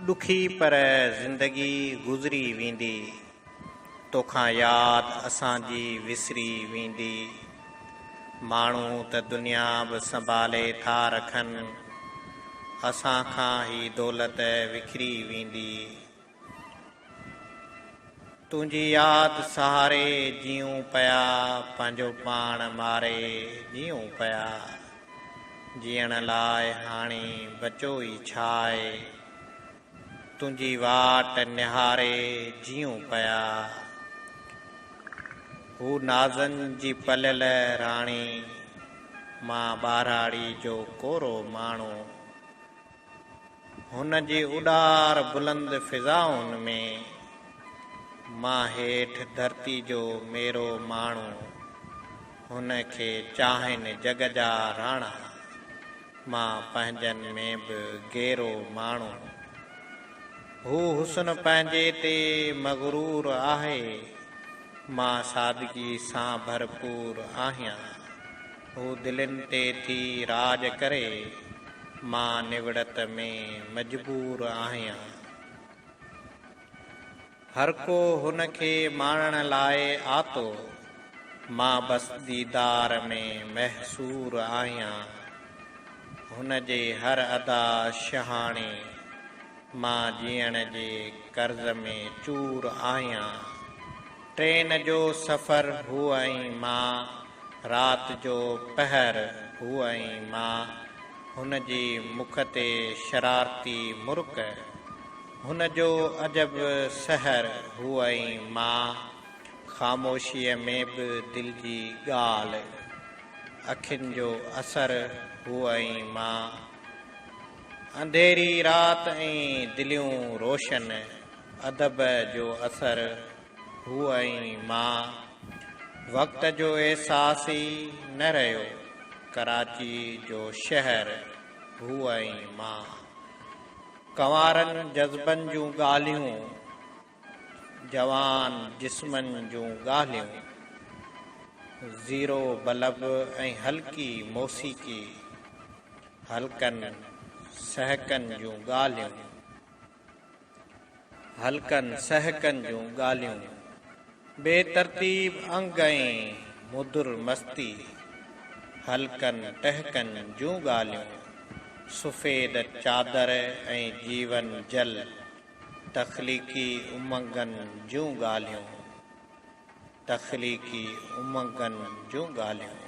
ڏکي پر زندگي گذري ويندي، توکان ياد اسان جي وسري ويندي. ماڻهو ته دنيا به سنڀالي ٿا رکن، اسان کان هي دولت وکري ويندي. تنهنجي ياد سهاري جيئون پيا، پنهنجو پاڻ ماري جيئون پيا. جيئڻ لاء هاڻي بچو ئي ڇاهي، تنهنجي واٽ نهاري جيئون پيا. هو نازن جي پليل راڻي، مان ٻاهراڙي جو ڪورو ماڻهو. هن جي اڏار بلند فضائن ۾، مان هيٺ ڌرتي جو ميرو ماڻهو. هن کي چاهين جڳ جا راڻا، مان پنهنجن ۾ به گيرو ماڻهو. هو حسن پنهنجي تي مغرور آهي، مان سادگي سان ڀرپور آهيان. هو دلين تي ٿي راڄ ڪري، مان نوڙت ۾ مجبور آهيان. هر ڪو هن کي ماڻڻ لاء آتو، مان بس ديدار ۾ محصور آهيان. هن جي هر ادا شهاڻي، مان جيئڻ جي قرض ۾ چور آهيان. ٽرين جو سفر هو ۽ مان، رات جو پهر هو ۽ مان، هن جي مک تي شرارتي مرڪ، هن جو عجب سحر هو ۽ مان، خاموشيء ۾ به دل جي ڳالهه، اکين جو اثر هو ۽ مان، انڌيري رات ۽ دليون روشن، ادب جو اثر هو ۽ مان، وقت جو احساس ئي نه رهيو، ڪراچي جو شهر هو ۽ مان. ڪنوارن جذبن جون ڳالهيون، جوان جسمن جون ڳالهيون، زيرو بلب ۽ هلڪي موسيقي، هلڪن سهڪن جون ڳالهيون. هلڪن سهڪن جون ڳالهيون، بي ترتيب انگ ۽ مڌر مستي، هلڪن ٽهڪن جون ڳالهيون، سفيد چادر ۽ جيون جل، تخليقي امنگن جون ڳالهيون، تخليقي امنگن جون ڳالهيون.